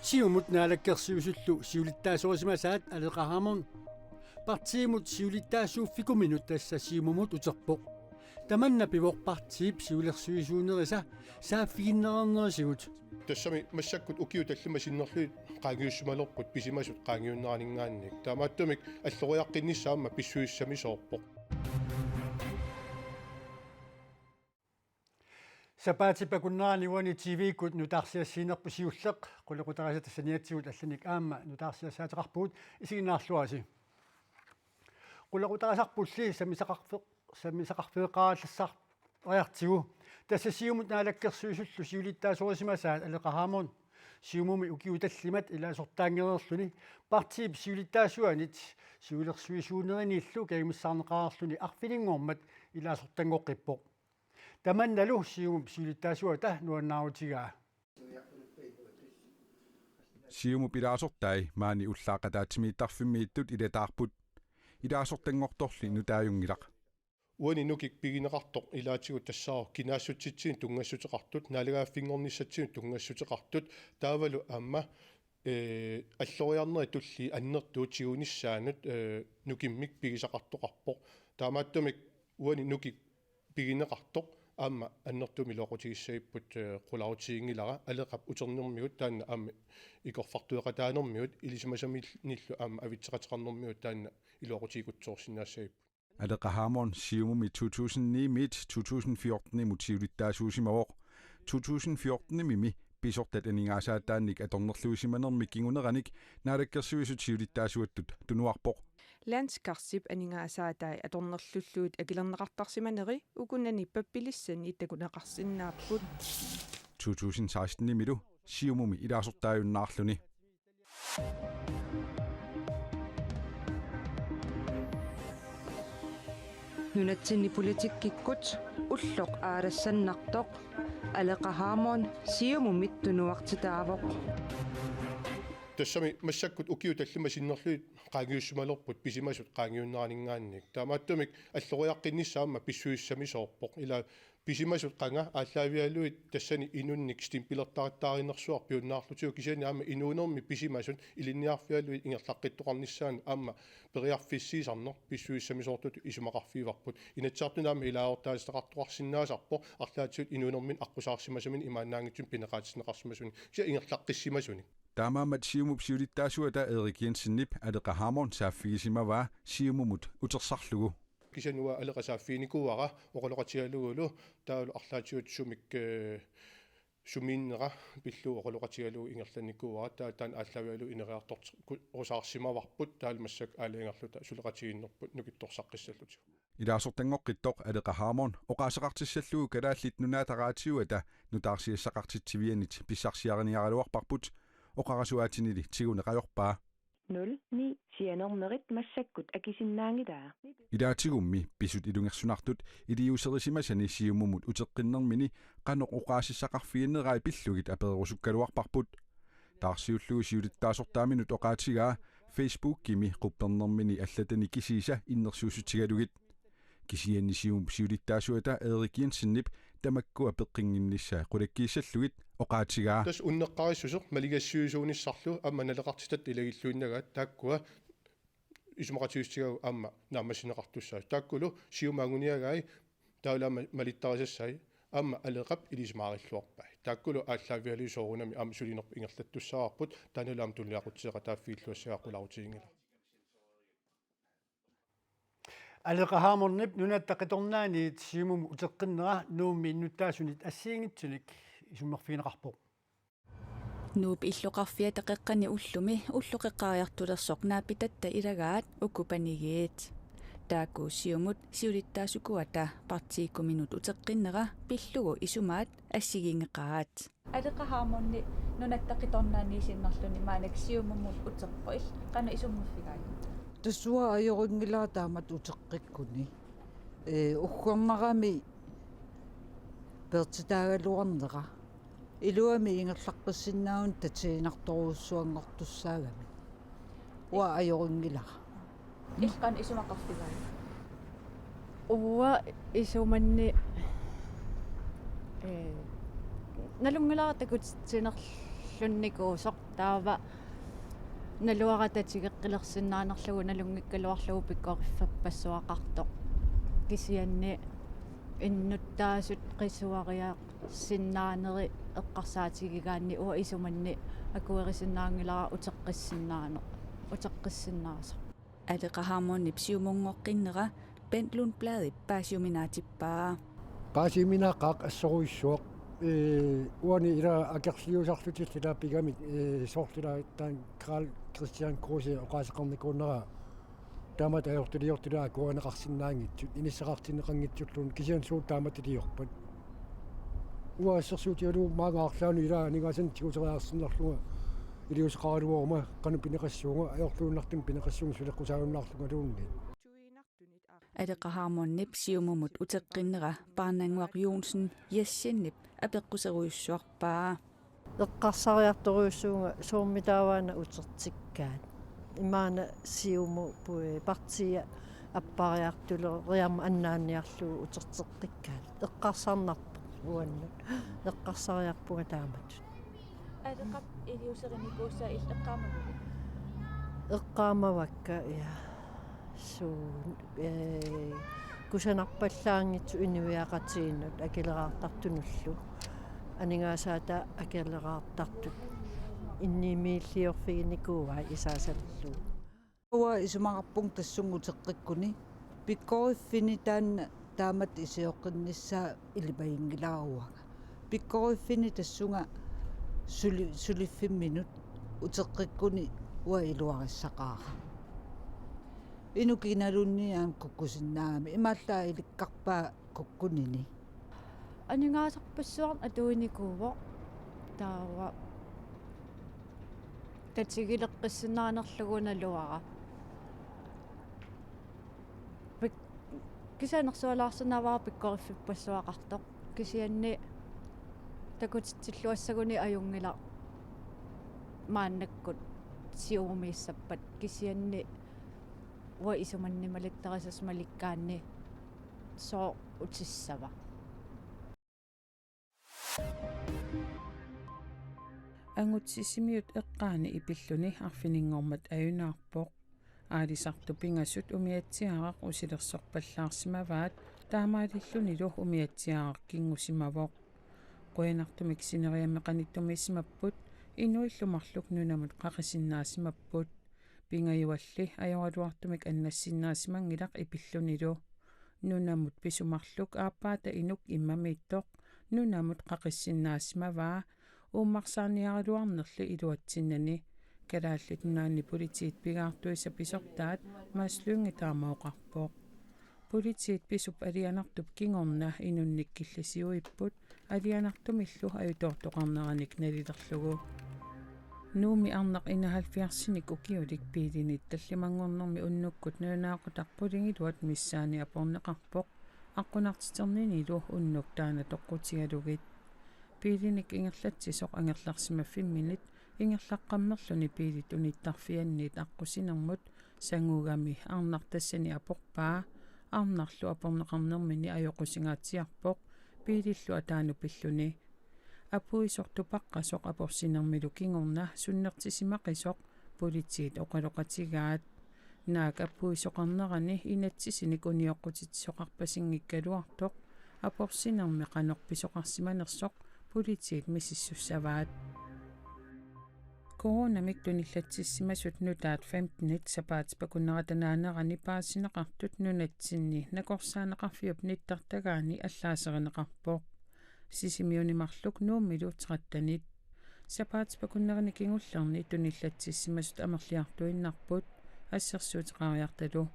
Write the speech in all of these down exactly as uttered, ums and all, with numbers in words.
Siumut naalakkersuisullu siulittaasorisimasaat Aleqa Hammond partiimut siulittaasuuffikuminut tassa Siumumut uterpoq. Tamanna pivoq partiip siulersuisuunerisa saaffiginnereernerisigut. Tassami massakkut ukiut tallimat sinnerlugit qaangiussimalerput pisimasut qaangiunneraninngaanniit. Taamaattumik alloriaqqinnissaq aamma pissusissamisoorpoq. Sapaatip akunnerani uani T V-kkut nutaarsiassiinerput siulleq qulequtarisatta saniatigut allanik aamma nutaarsiassaateqarpugut, isiginnaarluarisi. Qulequtarisarpulli sammisaqarfe-, sammisaqarfeeqqaarallassaariartigu. Tassa Siumut naalakkersuisullu siulittaasorisimasaat Aleqa Hammond Siumumi ukiut tallimat ilaasortaanngereerluni partiip siulittaasuanit siulersuisuuneriniillu kajumissaarneqareerluni arfininngormat ilaasortanngoqqippoq. Tamannalu Siumup siulittaasuata nuannaarutigaa. Siumup ilaasortai maani ullaaq ataatsimiittarfimmiittut ilataarput. Ilaasortanngortorli nutaajunngilaq. Uani Nukik pigineqartoq ilaatigut tassaavoq kinaassutsitsinnut tunngassuteqartut, naalagaaffinngornissatsinnut tunngassuteqartut, taavalu aamma, ee, alloriarnerit tulliit annertuut tigunissaannut, ee, Nukimmik pigisaqartoqarpoq. Taamaattumik uani Nukik pigineqartoq aamma annertuumik iluaqutigissagipput, ee, qularutiginngilara, Aleqap uternermigut taanna aamma ikorfartueqataanermigut ilisimasaminillu aamma avitseqateqarnermigut taanna iluaqutigikutsoorsinnaassagipput. Aleqa Hammond Siumumi to tusind ni-miit to tusind fjorten-imut siulittaasuusimavoq. To tusind fjorten-imi pisortat aningaasaataannik atornerluisimanermik kinguneranik naalakkersuisut siulittaasuattut tunuarpoq. Landskartip aningaasaatai atornerlullugit akilerneqartarsimaneri ukunani pappilissani takuneqarsinnaapput. To tusind seksten-imilu Siumumi ilaasortaajunnaarluni. Nunatsinni politikkikkut ulloq aalassannartoq Aleqa Hammond Siumumit tunuartitaavoq. Tassami massakkut ukiut tallimat sinnerlugit qaangiussimalerput pisimasut qaangiunneraninngaanniit. Taamaattumik alloriaqqinnissaq aamma pissusissamisoorpoq. Ila pisimasut qanga aallaavigalugit tassani inunnik stempelertarittaarinersuaq piunnaarlutigu, kisianni aamma inuunermi pisimasut ilinniarfigalugit ingerlaqqittoqarnissaannut aamma periarfissiisarneq pissusissamisoortutut isumaqarfigivarput. Inatsisartuni aamma ilaasortaatitaqartoqarsinnaasarpoq arlaatigut inuunerminni aqqusaarsimasunini imaannaanngitsunik pineqaatinneqarsimasunini, kisianni ingerlaqqissimasunik. Taamaammat Siumup siulittaasuata Erik Jensenip Aleqa Hammond saaffigisimavaa Siumumut utersarlugu. Kisianni uanga Aleqa saaffiginikuuara oqaloqatigalugulu taavalu arlaatigut sumik, ee, sumiinnera pillugu oqaloqatigalugu ingerlannikuuara, taava taanna aallaavigalugu ineriartortoq ku-, -usaarsimavarput, taavalu massakkut aalajangerluta suleqatigiinnerput nukittorsaqqissallutigu. Ilaasortanngoqqittoq Aleqa Hammond oqaaseqartissallugu Kalaallit Nunaata Raatiuata nutaarsiassaqartitsivianit pissarsiariniaraluarparput, oqarasuaatinili tiguneq ajorpaa. Nul ni sianernerit massakkut akisinnaanngilaa. Ilaatigummi pisut ilungersunartut iliuuserisimasani Siumumut uteqqinnermini qanoq oqaasissaqarfiginerai pillugit apererusukkaluarparput. Taarsiullugu siulittaasortaaminut oqaatigaa Facebookimi quppernermini allatani kisiisa innersuussutigalugit. Kisianni Siumup siulittaasuata Erik Jensenip tamakkua peqqinnginnissaa qulakkiissallugit oqaatigaa. Tassa unneqqarissuseq maligassiuisuunissarlu aamma naleqartitatta ilagilluinnagaat taakkua isumaqatigiissutigaavut aamma naammassineqartussaasut. Taakkulu Siumup anguniagai taavalu aamma malittarisassai aamma Aleqap ilisimaarilluarpai. Taakkulu aallaavigalugit soorunami aamma sulinerput ingerlattussaavarput, taannalu aamma tunuliaqutigeeqataaffigilluassagaat qularutiginngilaq. Aleqa Hammondip Nunatta Qitornaaniit Siumumut uteqqinnera Nuummi innuttaasunit assigiinngitsunik isummerfigineqarpoq. Nuup illoqarfiata qeqqani ullumi ulloqeqqariartulersoq naapitatta ilagaat uku panigiit. Taakku Siumut siulittaasukuata partiikkuminut uteqqinnera pillugu isumaat assigiinngeqaat. Aleqa Hammondi Nunatta Qitornaaniit sinnerluni maannakkut Siumumut uterpoq, qanoq isummerfigaajuk? Tassa uanga ajorinngilanga taamatut uteqqikkuni. Ee, uggornarami peertitaagaluarnera. Iluamik ingerlaqqissinnaaguni tatiginartorujussuanngortussaagamik. Uanga ajorinngilanga. Illit qanoq isumaqarfigaajuk? Uanga isumanni, ee, nalunngilara takutitsinerl-, Tunnikuusoq taava naluara tatigeqqilersinnaanerlugu nalunngikkaluarlugu pikkoriffeqarpassuaqartoq. Kisianni innuttaasut qisuariarsinnaaneri eqqarsaatigigaanni uanga isumanni akuerisinnaanngilara uteqqissinnaaneq, uteqqissinnaasoq. Aleqa Hammondip Siumunngoqqinnera Bent Lundbladip paasiuminaatippaa. Paasiuminaaqaaq assorujussuaq. Ee, uani ila akerliusarlutillu taava pigamik, ee, soorlu ila taanna Karl-Kristian Kruse oqaaseqarnikuunera taamatut ajortuliortut akuerineqarsinnaanngitsut, inissaqartinneqanngitsulluunniit kisianni suut taamatuliorpat. Uanga assersuutigalugu maanga arlaanut ila aningaasanik tiguteriarsinnarlunga iliuuseqaraluaruma qanoq pineqassuunga, ajorluinnartumik pineqassuunga suleqqusaajunnaarlungaluunniit. Aleqa Hammondip Siumumut uteqqinnera Paarnannguaq Joensen Jessenip apeqquserujussuarpaa. Eqqarsariartorujussuuvunga soormitaava una utertikkaat. Imaana Siumut, pui-, partiia appariartuleriarmat annaanniarlugu uterteqqikkaat. Eqqarsarnarpoq uannut. Eqqarsariarpunga taamatut. Aleqap iliuuserinikuusaa illit eqqaamavigit? Eqqaamavakka, ja. Suu, ee, kusanarpallaanngitsoq inuiaqatigiinnut akileraartartunullu. Aningaasaata akileraartartut inniimiilliorfiginikuuai isaasallu. Uanga isumaqarpunga tassunga uteqqikkuni pikkoriffini taanna taamatut isioqqinnissaa ilimaginngilara uanga. Pikkoriffini tassunga suli-, suliffimminut uteqqikkuni uanga iluarissaqaara. Inuk kinaluunniit aamma kukkusinnaagami, imaallaat ilikkarpaa kukkunini. Aningaasarpassuarnik atuinikuuvoq taava tatigileqqissinnaanerlugu naluara. Pik-, kisianni nersualaarsinnaavara pikkoriffeqarpassuaqartoq. Kisianni takutitsilluassaguni ajunngilaq maannakkut Siumumiissappat. Kisianni uanga isumanni malittarisassaq malikkaanni sooq utissava? Angut Sisimiut eqqaani ipilluni arfininngormat ajunaarpoq. Aalisartut pingasut umiatsiaraq usilersorpallaarsimavaat, taamaalillunilu umiatsiaraq kingusimavoq. Qujanartumik sineriammi qanittumiissimapput, inuillu marluk nunamut qaqisinnaasimapput. Pingajualli ajoraluartumik annassinnaasimanngilaq ipillunilu. Nunamut pisut marluk aappaata inuk immamiittoq nunamut qaqissinnaasimavaa uummarsaarniaraluarnerli iluatsinnani. Kalaallit Nunaanni Politiit pigaartuisa pisortaat Mads Lynge taama oqarpoq. Politiit pisup alianartup kingorna inunnik killisiuipput alianartumillu ajutoortoqarneranik nalilerlugu. Nuummi arnaq enoghalvfjerdsinik ukiulik biilinit tallimanngornermi unnukkut nalunaaqutaq qulingiluat missaani aporneqarpoq, aqqunartiterninilu unnuk taanna toqqutigalugit. Biilinik ingerlatsisoq angerlarsimaffimminit ingerlaqqammerluni biilit unittarfianniit aqqusinermut sangugami arnaq tassani aporpaa, arnarlu aporneqarnermini ajoqusingaatsiarpoq biilillu ataanut pilluni. Apuisoq tupaqqasoq aporsinermilu kingorna sunnertisimaqisoq politiit oqaloqatigaat. Naak apuisoqarnerani inatsisinik unioqqutitsisoqarpasinngikkaluartoq aporsinermi qanoq pisoqarsimanersoq politiit misissussavaat. Coronamik tunillatsissimasut nutaat femtenit sapaatip akunnerata naanerani paasineqartut nunatsinni nakorsaaneqarfiup nittartagaani allaaserineqarpoq. Sisimiuni marluk Nuummilu trettenit. Sapaatip akunnerini kingullerni tunillatsissimasut amerliartuinnarput, assersuuteqariartalu.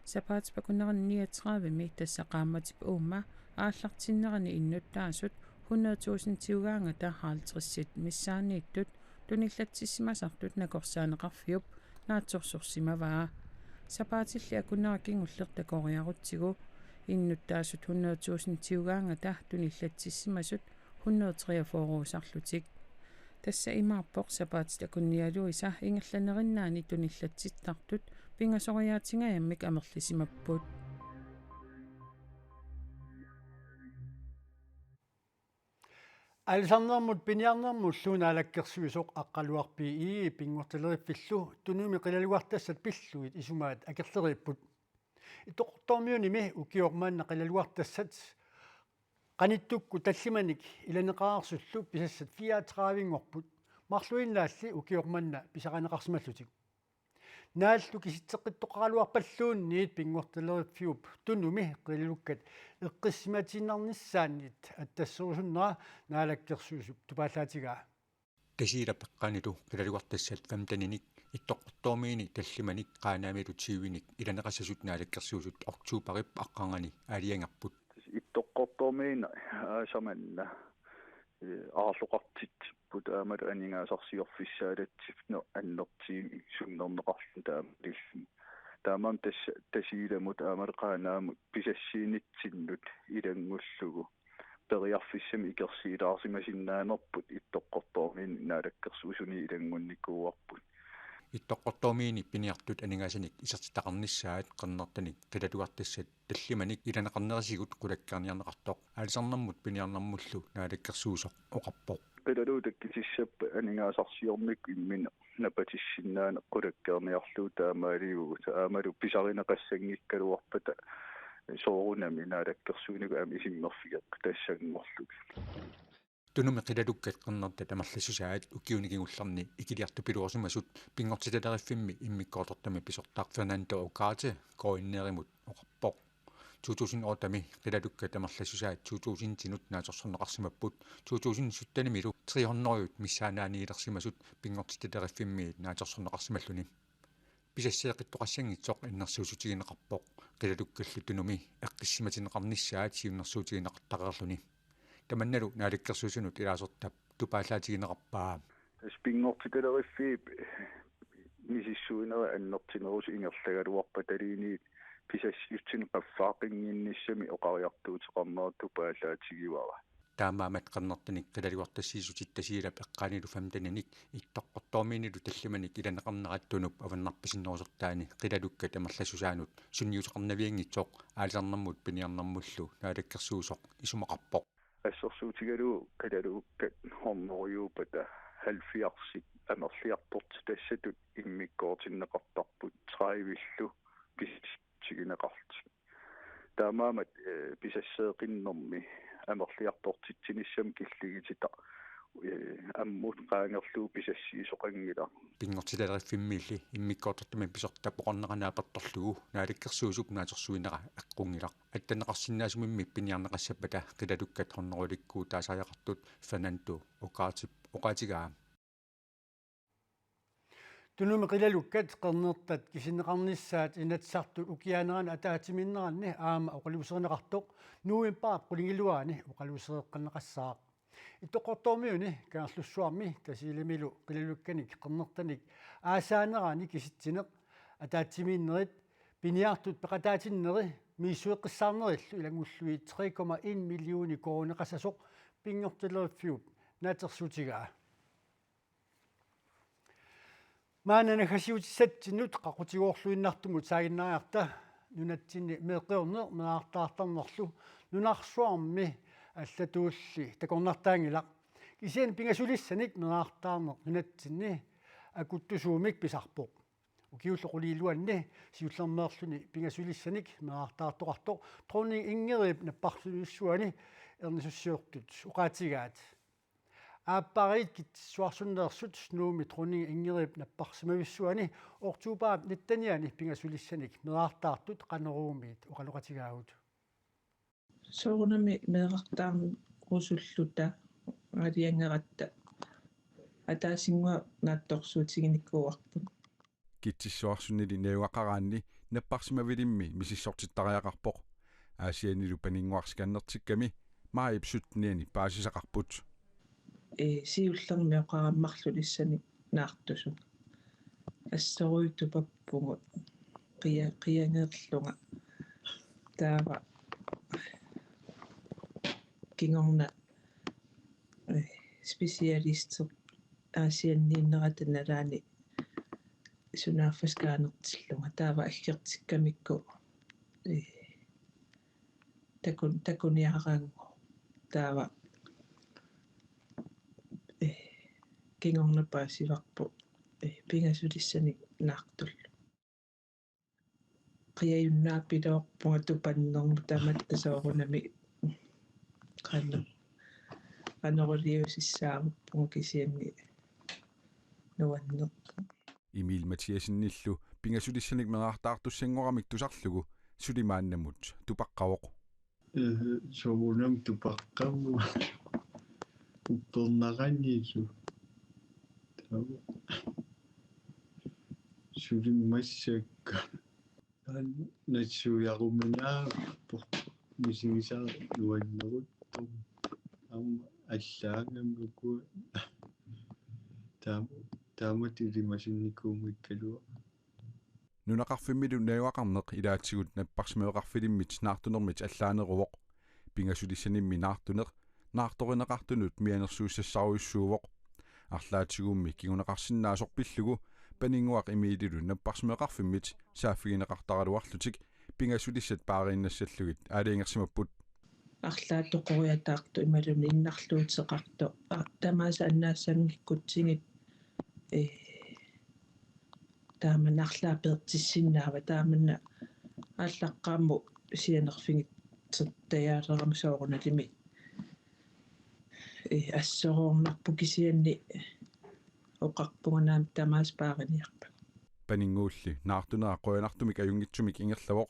Sapaatip akunnerini niogtredivemi, tassa qaammatip uuma aallartinnerani innuttaasut hundrede tusindiugaangata halvtredsit missaanniittut tunillatsissimasartut nakorsaaneqarfiup naatsorsorsimavaa. Sapaatilli akunnera kingulleq takoriarutsigu innuttaasut hundrede tusindiugaangata tunillatsissimasut hundrede treogfyrreusarlutik. Tassa imaappoq sapaatit akunnialuisa ingerlanerinnaani tunillatsittartut pingasoriaatingajammik amerlisimapput. Aalisarnermut piniarnermullu naalakkersuisoq Aqqaluaq B. E. Pinngortitaleriffillu Tunumi qilalugartassat pillugit isumaat akerleriipput. Ittoqqortoormiunimi ukioq manna qilalugartassat qanittukkut tallimanik ilaneqareersullu pisassat fireogtredive-nngorput. Marluinnaalli ukioq manna pisarineqarsimallutik. Naallu kisitseqqittoqaraluarpalluunniit Pinngortitaleriffiup Tunumi qilalukkat eqqissimatiinnarnissaannit attasserusunnera Naalakkersuisup tupaallaatigaa. Tasiilap eqqaanilu qilalugartassat femteninik Ittoqqortoormiini tallimanik Qaanaamilu tyvenik ilaneqassasut Naalakkersuisut oktoberip aqqarnganni aalajangerput. Ittoqqortoormiini aasaq manna, eh, aarloqartitsipput aammalu aningaasarsiorfissaalatsipput annertuumik sunnerneqarluni taamaalilluni. Taamaammat tassa Tasiilamut aammalu Qaanaamut pisassiinitsinnut ilanngullugu periarfissamik ikersiilaarsimasinnaanerput Ittoqqortoormiini Naalakkersuisuni ilanngunnikuuarput. Ittoqqortoormiini piniartut aningaasanik isertitaqarnissaat qernertanik qilalugartassat tallimanik ilaneqarnerisigut qulakkeerniarneqartoq aalisarnermut piniarnermullu Naalakkersuisoq oqarpoq. Qilaluutut takkutissappat aningaasarsiornikkut imminut napatissinnaaneq qulakkeerniarlugu taamaaliuvugut, aammalu pisarineqassanngikkaluarpata soorunami naalakkersuinikkut aamma isummerfigeqqittassanngorlugit. Tunumi qilalukkat qernertat amerlassusaat ukiuni kingullerni ikiliartupiloorsimasut Pinngortitaleriffimmi immikkoortortami pisortaq Fernando Ugarte K N R-imut oqarpoq. To tusind otte-mi qilalukkat amerlassusaat to tusind-inut naatsorsorneqarsimapput, to tusind sytten-imilu tre hundrede missaannaaniilersimasut Pinngortitaleriffimmiit naatsorsorneqarsimalluni. Pisasseeqqittoqassanngitsoq innersuussutigineqarpoq, qilalukkallu Tunumi eqqissimatinneqarnissaat siunnersuutigineqartareerluni. Tamannalu Naalakkersuisunut ilaasortap tupaallaatigineqarpaa. Tassa Pinngortitaleriffiup misissuinerit annertunerusut ingerlagaluarpataluunniit pisassiutinut qaffaqqinnginnissamik oqariartuuteqarnera tupaallaatigivara. Taamaammat qernertanik qilalugartassiissutit Tasiilap eqqaanilu femteninik Ittoqqortoormiinilu tallimanik ilaneqarnerat Tunup avannarpasinnerusortaani qilalukkat amerlassusaannut sunniuteqarnavianngitsoq aalisarnermut piniarnermullu Naalakkersuisoq isumaqarpoq. Assersuutigalugu qilalukkat hundredejuuppata halvfjerdsit amerliartortitassatut immikkoortinneqartarput tredivillu pisassiutigineqartut. Taamaammat, eh, pisasseeqqinnermi amerliartortitsinissamut killigititaq, eh, ammut qaangerlugu pisassiisoqanngilaq. Pinngortitaleriffimmiilli immikkoortortami pisortap oqarnera naapertorlugu Naalakkersuisup naatsorsuinera eqqunngilaq. Attanneqarsinnaasumimmi piniarneqassappata qilalukkat hundredelikkuutaat taasariaqartut Fernando Ugartep oqaatigaa. Tunumi qilalukkat qernertat kisinneqarnissaat Inatsisartut ukiaanerani ataatsimiinneranni aamma oqaluuserineqartoq novembarip qulingiluaani oqaluusereqqinneqassaaq. Ittoqqortoormiuni Kangerlussuarmi Tasiilamilu qilalukkanik qernertanik aasaanerani kisitsineq, ataatsimiinnerit, piniartut peqataatinneri misissueqqissaarnerillu ilanngullugit tre komma en millioni koruuneqassasoq Pinngortitaleriffimmiut naatsorsuutigaa. Maanna naggasiutissatsinnut qaqutigoorluinnartumut saaginnariarta nunatsinni meeqqiorneq meerartaartarnerlu nunarsuarmi allatuulli takornartaanngilaq. Kisianni pingasulissanik meerartaarneq nunatsinni akuttusuumik pisarpoq. Ukiullu qulingiluanni siullermeerluni pingasulissanik meerartaartoqartoq Dronning Ingridip napparsimavissuani ernisussiortut oqaatigaat. Aappariit Kitsissuarsunneersut Nuummi Dronning Ingridip napparsimavissuani oktobarip nittenianni pingasulissanik meerartaartut Qanoruumiit oqaloqatigaagut. Soorunami meerartaarnerusulluta aalajangeratta ataasinnguaq naatsorsuutiginikuuarput. Kitsissuarsunnili najugaqaraanni napparsimavilimmi misissortittariaqarpoq. Aasiannilu paninnguarsikannertikkami maajip syttenianni paasisaqarput. Ee, siullermik oqareermat marlulissanik naartusunga. Assorujuk tupappugut qia-, qiangerlunga. Taava kingorna, ee, specialisti Aasianniinnerata nalaani sunaaffa skaanertillunga. Taava aggertikkamikku, ee, takun-, takuniaraannguaq. Taava kingorna paasivarput, eh, pingasulissanik naartullu. Qiajunnaapiloorpunga tupannermut tamatta soorunami qanoq, qanoq iliuusissaavarpunga kisianni nuannerpoq. Emil Mathiassenillu pingasulissanik meerartaartussanngoramik tusarlugu suli maannamut tupaqqavoq. Eh, soorunami tupaqqavoq. Uppernaranilu. Taava. Suli massakkut. Nassuiaruminaappoq misigisara nuanneruttormat. Aamma allaangamuku. Taama, taamatut ilimasunnikuummikkaluarlunga. Nunaqarfimmilu najugaqarneq ilaatigut napparsimmaveqarfilimmit naartunermit allaaneruvoq. Pingasulissanimmi naartuneq naartorineqartunut mianersuussassarujussuuvoq. Arlaatigummi kinguneqarsinnaasoq pillugu Paninnguaq Emililu napparsimmaveqarfimmit saaffigineqartaraluarlutik pingasulissat paariinnassallugit aalajangersimapput. Arlaat toqoriataartoq imaluunniit innarluuteqartoq. Aa, tamaasa annaassanngikkutsigu, ee, taama arlaat peertissinnaava, taamani aallaqqaammut sianerfigitsertariaqarama soorunalimi, ee, assoroornarpoq kisianni oqarpunga naamik tamaasa paariniarpagut. Paninnguulli naartunera qujanartumik ajunngitsumik ingerlavoq.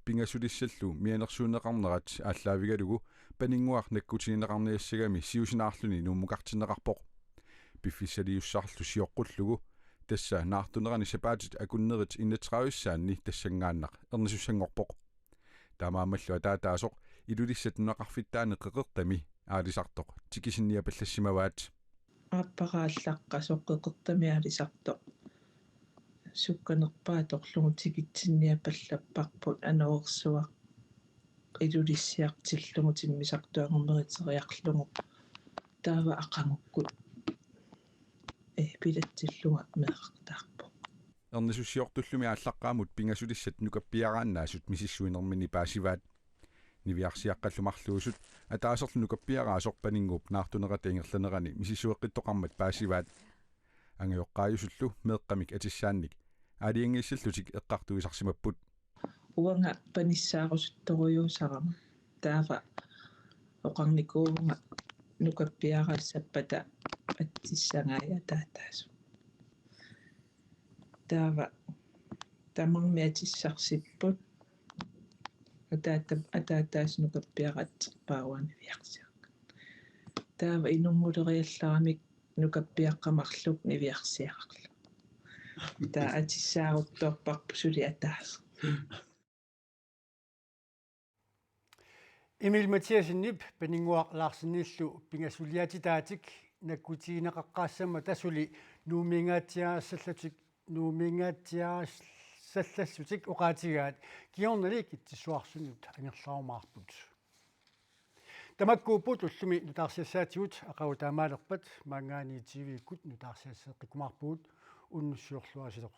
Pingasulissallu mianersuunneqarnerat aallaavigalugu Paninnguaq nakkutigineqarniassagami siusinaarluni Nuummukartinneqarpoq. Piffissaliussarlu sioqqullugu, tassa naartunerani sapaatit akunnerit enogtredive-ssaanni tassanngaannaq ernisussanngorpoq. Taamaammallu ataataasoq Ilulissat nunaqarfittaani qeqertami aalisartoq tikisinniapallassimavaat. Aappara aallaqqaasoq qeqertami aalisartoq sukkanerpaaq atorlugu tikitsinniapallapparput, anorersuaq Ilulissiartillugu timmisartoq angumeriteriarlugu, taava aqagukkut, eh, pilatsillunga meerartaarpoq. Ernisussiortullumi aallaqqaammut pingasulissat nukappiaraannaasut misissuinerminni paasivaat. Niviarsiaqqallu marluusut ataaserlu nukappiaraasoq Paninnguup naartunerata ingerlanerani misissueqqittoqarmat paasivaat. Angajoqqaajusullu meeqqamik atissaannik aalajangiissallutik eqqartuisarsimapput. Uanga panissaarusuttorujussuusarama. Taava oqarnikuuvunga nukappiaraassappata atissangajaataataasoq. Taava tamarmik atissarsipput. Ataata-, ataataasoq nukappiaraatserpaa uanga niviarsiaqqat. Taava inummuleriallaramik nukappiaqqat marluk niviarsiararlugit. Taava atissaaruttorparput suli ataaseq. Emil Mathiassenip Paninnguaq Larsenillu pingasuliatitaatik nakkutigineqaqqaassammata suli Nuummiingaatsiaassallutik, Nuummiingaatsiaassallutik oqaatigaat, kingornali Kitsissuarsunnut angerlarumaarput. Tamakkuupput ullumi nutaarsiassaatigut, aqagu taamaalerpat maanngaanniit T V-kkut nutaarsiasseeqqikkumaarpugut, unnussiorluarisilu.